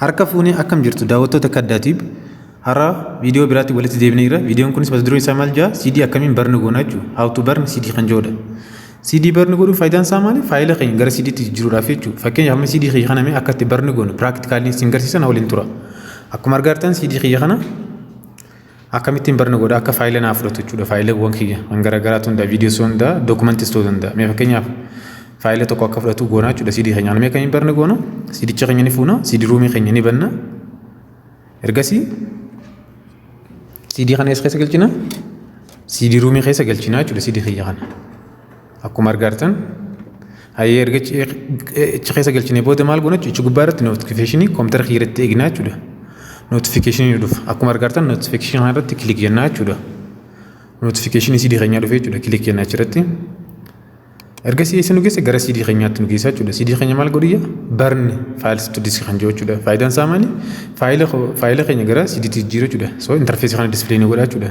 Harka fuunee akkam jirtu daawwattoota Kaddaatiib? Har'a viidiyoo biraatti walitti deebineerra. Viidiyoon kunis mata dureen isaa maal jedha? CD akkamiin burn goona jechuudha. How to burn CD kan jedhudha. CD burn godhuun faayidaan isaa maali? Faayila keenya gara CDtti jijjiiruudhaaf jechuudha. Fakkeenyaaf, amma CD kiyya kana mee akka itti burn goonu practically isin garsiisan waliin tura. Akkuma argaa jirtan, CD kiyya kana akkamittiin burn godha, akka faayila naa fudhatu jechuudha. Faayilawwan kiyya kan garaagaraatu hundaa, viidiyoo ta'uu danda'a, dookumentis ta'uu danda'a. Mee fakkeenyaaf faayila tokko akka fudhatu goonaa jechuudha CD keenya. Mee akkamiin burn goona? CDcha keenya ni fuuna, CD ROMii keenya ni banna. Ergasii CD kana eessa keessa galchina? CD ROMii keessa galchina jechuudha CD kiyya kana. Akkuma argaa jirtan, hayyee, erga achi keessa galchine booda maal goona jechuudha? Achi gubbaa irratti notificationii koompitara kiyya irratti eegnaa jechuudha. Notificationii nu dhufa. Akkuma argaa jirtan, notificationii kana irratti click jennaa jechuudha. Notificationii CD keenyaa dhufe jechuudha. Click jennaa achirratti. Ergasii eessa nu geessa? Gara CD keenyaatti nu geessa jechuudha. CD keenya maal godhiyya? Burn files to disk kan jiru jechuudha. Faayidaan isaa maali? Faayila keenya gara CDtti jijjiiru jechuudha. So interface kana display ni godha jechuudha.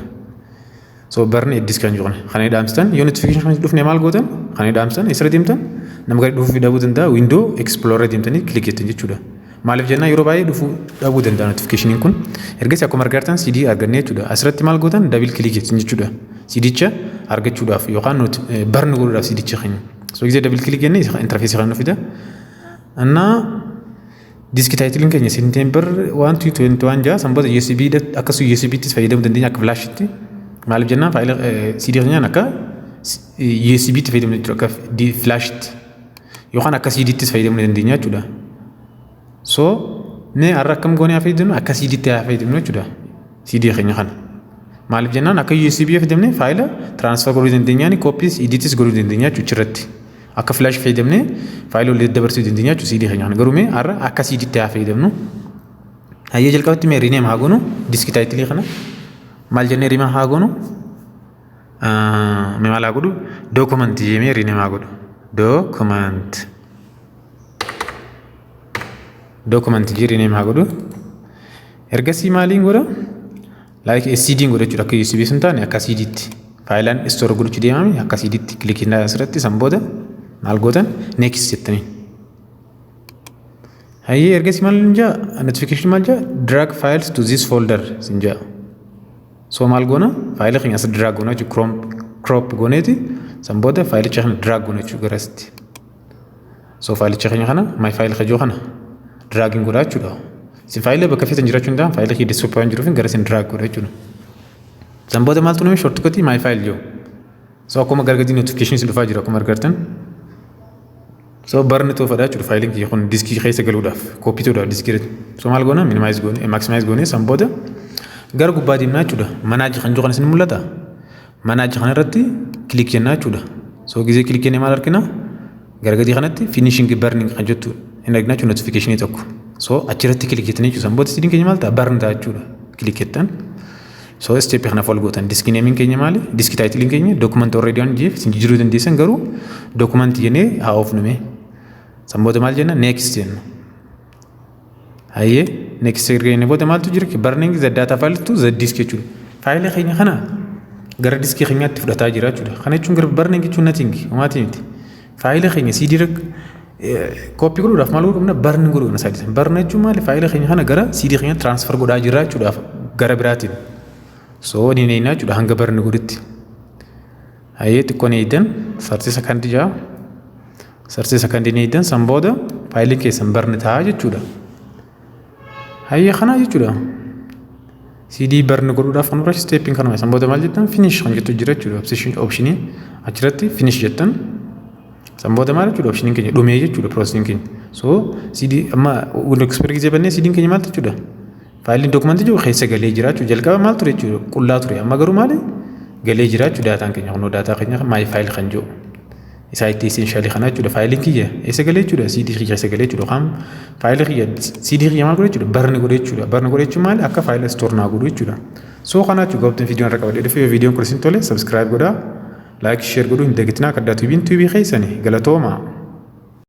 So burn disk kan jiru kana. Kana dhaamsitan, yoo notification kana dhufne maal gootan? Kana dhaamsitan, eessarra deemtan? Nama gadi dhufuu dhabuu danda'a. Window Explorer deemtanii click jettan jechuudha. Maaliif jennaan, yeroo baay'ee dhufuu dhabuu danda'a notificationiin kun. Ergasii akkuma argaa jirtan CD arganne jechuudha. Asirratti maal gootan? Double click jettan jechuudha. CDcha argachuudhaaf yookaan burn godhuudhaaf CDcha keenya. So gisee double click jennee interface kan nu fida. Annaa disk titleiin keenya September 1 21 jaa. San booda USB, akkasuma USBttis fayyadamuu dandeenya akka flashitti. Maaliif jennaan, faayila CD keenyaan akka USBtti fayyadamuu jechuudha, akka flashitti yookaan akka CDttis fayyadamuu dandeenya jechuudha. So mee har'a akkam goonee haa fayyadamnu? Akka CDtti haa fayyadamnu jechuudha. CD keenya kana. Maaliif jennaan, akka USB fayyadamnee faayila transfer godhuu dandeenyaan, copies, editis godhuu dandeenya jechuudha achirratti. Akka flash fayyadamnee faayila walitti dabarsuu dandeenya jechuudha CD keenya kana. Garuu mee har'a akka CDtti haa fayyadamnu. Hayyee, jalqabatti mee rename haa goonu disk titleii kana. Maal jennee rename haa goonu? Mee maal haa godhu? Document jennee rename haa godhu. Document. Document jee rename haa godhu. Ergasii maaliin godha? Like CD godha jechuudha, akka USB sun taane akka CDtti. Faayilaan store godhachuu deemame akka CDtti click asirratti. San booda maal gootan? Next jettanii. Hayyee, ergasii maal jaa? Notification maal jaa? "Drag files to this folder" sin jaa. So maal goona? Faayila keenya as drag goona jechuudha. Crop gooneeti san booda faayilicha kana drag goona jechuudha garasitti. So faayilicha keenya kana, my file kajoo kana dragging godha jechuudha. Isin faayila bakka feetan jiraachuu hin danda'an, faayila kee desktop waan jiruuf gara isin drag godha jechuudha. San booda maaltu nuyi shortcutii my file jiru. So akkuma gargadii notification isin dhufaa jira akkuma argartan. So burn toofadha jechuudha faayiliin kiyya kun diskii keessa galuudhaaf, copy ta'uudhaaf diskii irratti. So maal goona? Minimize goone, maximize goone, san booda gara gubbaa deemnaa jechuudha. Manage kan jiru kan isin mul'ata. Manage kana irratti click jennaa jechuudha. So gizee click jennee maal argina? Gara gadii kanatti "finishing burning" kan jettu hin argina jechuudha, notificationii tokko. So achirratti click jettanii jechuudha. San booda CDn keenya maal ta'a? Burn ta'a jechuudha. Click jettan. So step kana follow gootan. Disk nameiin keenya maali? Disk titleiin keenya document already waan jiruuf isin jijjiiruu dandeessan, garuu document jennee haa oofnume. San booda maal jenna? Next jenna. Hayyee, next erga jennee booda maaltu jira? Burning the data file to the disk jechuudha. Faayila keenya kana gara diskii keenyaatti fudhataa jira jechuudha. Kana jechuun gara burning jechuun nothing, homaatii miti. Faayila keenya CD irra copy godhuudhaaf maal godhuu qabna? Burn godhuu qabna saayidii. Burn jechuun maali? Faayila keenya kana gara CD keenya transfer godhaa jira jechuudhaaf gara biraatiin. So ni neeynaa jechuudha hanga burn godhutti. Hayyee, xiqqoo neeydan, 30 secondii jaa. 30 secondii neeydan, san booda faayiliin keessan burn ta'a jechuudha. Hayyee, kanaa jechuudha. CD burn godhuudhaaf kan barbaachisu steppiin kanuma. San booda maal jettan? Finish kan jettu jira jechuudha. Optionii achirratti finish jettan. San booda maal jechuudha? Optioniin keenya dhumee jechuudha, processiin keenya. So CD amma Windows Explorer gisee bannee CDn keenya maal jechuudha? Faayiliin documentii jiru keessa galee jira jechuudha. Jalqaba maal ture jechuudha? Qullaa ture. Amma garuu maali? Galee jira jechuudha daataan keenya. Kunoo daataa keenya my file kan jiru. Isaa itti essentialii kana jechuudha. Faayiliin kiyya eessa galee jechuudha? CD kiyya keessa galee jechuudha. Yookaan faayilii kiyya CD kiyya maal godhe jechuudha? Burn godhe jechuudha. Burn godhe jechuun maali? Akka faayila store naa godhu jechuudha. So kana jechuudha gabaabtiin viidiyoon irra qabadhee dhufe. Viidiyoon kun isin tole subscribe godhaa. Like, share godhuu hin dagatinaa. Kaddaa tuubiin tuubii keessanii galatooma.